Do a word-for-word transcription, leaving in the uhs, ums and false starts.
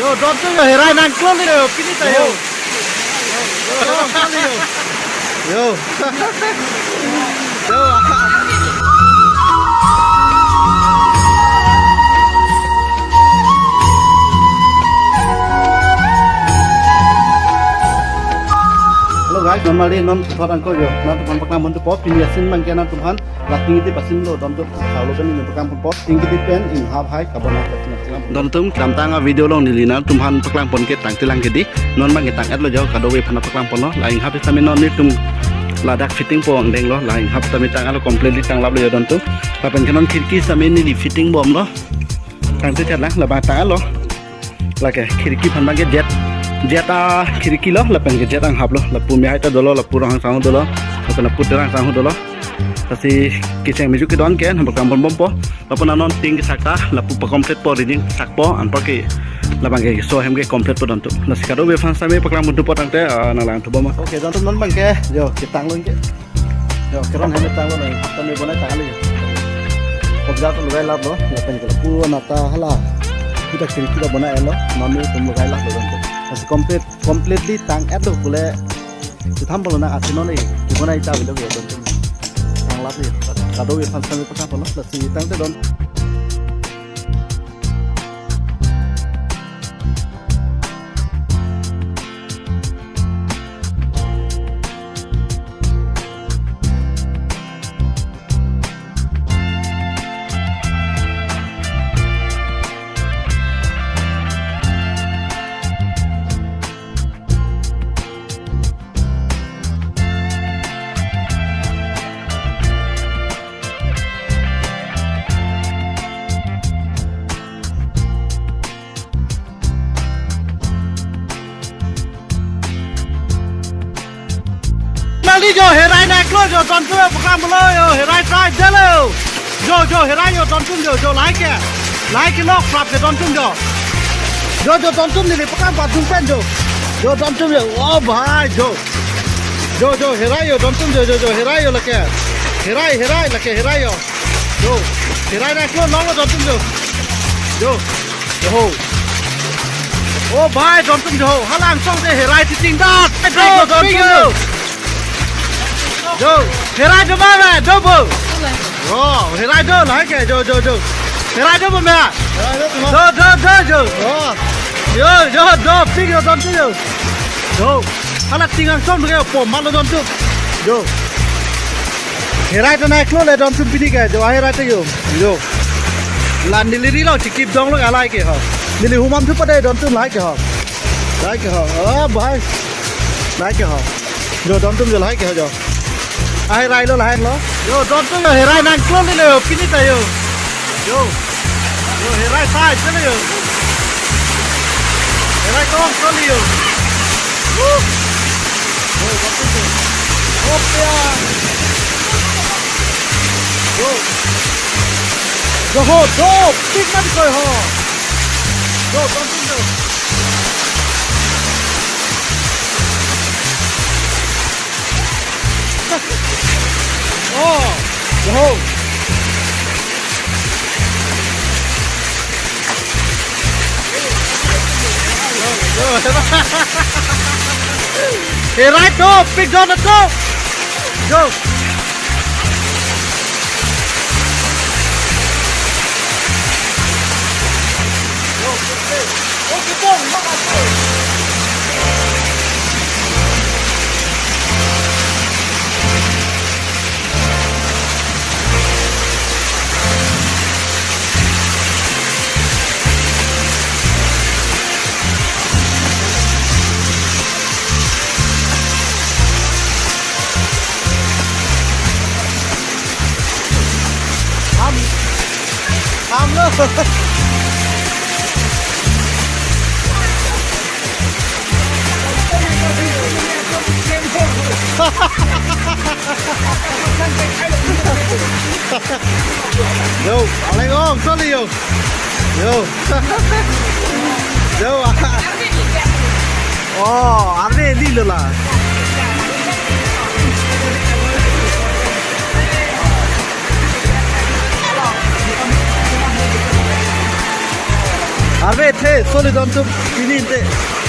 Yo, Dontum yo, herai nangklonle yo, pini ta yo. Yo. Yo. Yo. Hello guys, non mari non puthot angko yo. Nangtumphan paklang ponpo, pini asin abangke nangtumphan la Tingkidip asin lo, Dontum. Salo pen neli paklang ponpo, Tingkidip pen inghap hai kabonai. Dontum, klamtang a-video along neli nangtumphan paklang pon ke tangte lang ke dei. Non abangke tang-etlo jo, kadokave aphan paklang ponlo. La inghap sitame non nelitum ladak fitting po angdenglo. La inghap sitame tang-etlo, completely tanglaplo jo Dontum. Lapen ke non khirki sitame neli fitting bomlo. Tangte chat lang, labang tang-etlo. Lake khirki aphan abangke jet, jet akhirki lo, lapen ke jet anghap lo, lapu mehai ta dolo, lapu rong sang dolo, lapen lapu terang sang dolo. Lasi kecheng mejok kedon ke nangpaklang pon bompo. Lapu non ting kesak ta, lapu pa-complete po, riding sakpo, anparke labangke so hem ke complete po Dontum. Lasi kadokave aphan sitame paklang pon thupo tangte, ah, nanglang thupo ma. Okay, Dontum, non abangke, yo, ketanglo ke. Yo, keron hem tanglo, nang hapta me bonai tanglo yo. Kobja ta logai laplo, lapen ke lapu anat ta hala. Kita khirki ta bonai-etlo, non nelitum logai laplo Dontum. Lasi complete, completely tang-etlo pule. Sithampolo nang athi non e, kibonai ta avelo yo Dontum. Tanglaplo yo. Kadokave aphan sitame paklang ponlo, lasi tangte don. Nangli jo herai nangklo jo, Dontum paklang ponlo yo, herai try delo. Jo, jo, herai jo, Dontum jo, jo, lahai ke. Lahai ke lok prap ke Dontum jo. Jo, jo, Dontum neli paklang pon atum pen jo. Jo, Dontum jo, oh bhai jo. Jo, jo, herai jo, Dontum jo, jo, jo, herai jo lake. Herai, herai, lake herai jo. Jo, herai nangklo longlo Dontum jo. Jo, jo ho. Oh bhai, Dontum jo ho. Hala angsong te herai titing dat. Herai jo, Dontum jo. Jo, herai do ma, ma, do bo. Oh, herai do, lahai ke, jo, jo, jo. Herai do bo ma. Do, do, do, jo. Oh. Jo, jo, do, pik jo, Dontum jo. Jo. Hala ting angsong ke po malo Dontum. Jo. Herai ta nangklole Dontum pini ke, jo, herai ta jo. Jo. La neli ri lo, chikip dong lo, lahai ke ho. Neli humam thupo dei Dontum, lahai ke ho. Lahai ke ho. Oh, bhai. Lahai ke ho. Jo, Dontum jo, lahai ke ho jo. Aherai lo, lahai lo. Jo, Dontum jo, herai nangklonle yo, pini ta yo. Jo. Jo, herai sai, chale yo. Herai kong, chale yo. Woo. Jo, Dontum jo. Opya. Jo. Jo ho, jo, pik mati koi ho. Jo, Dontum jo. Oh, jo ho. Herai to, pik don to. Jo. Ham. Ham lo. Yo, alai ong, sorry yo. Yo. Yo. Oh, arve di lo la. Arve the, solidon tum pini te.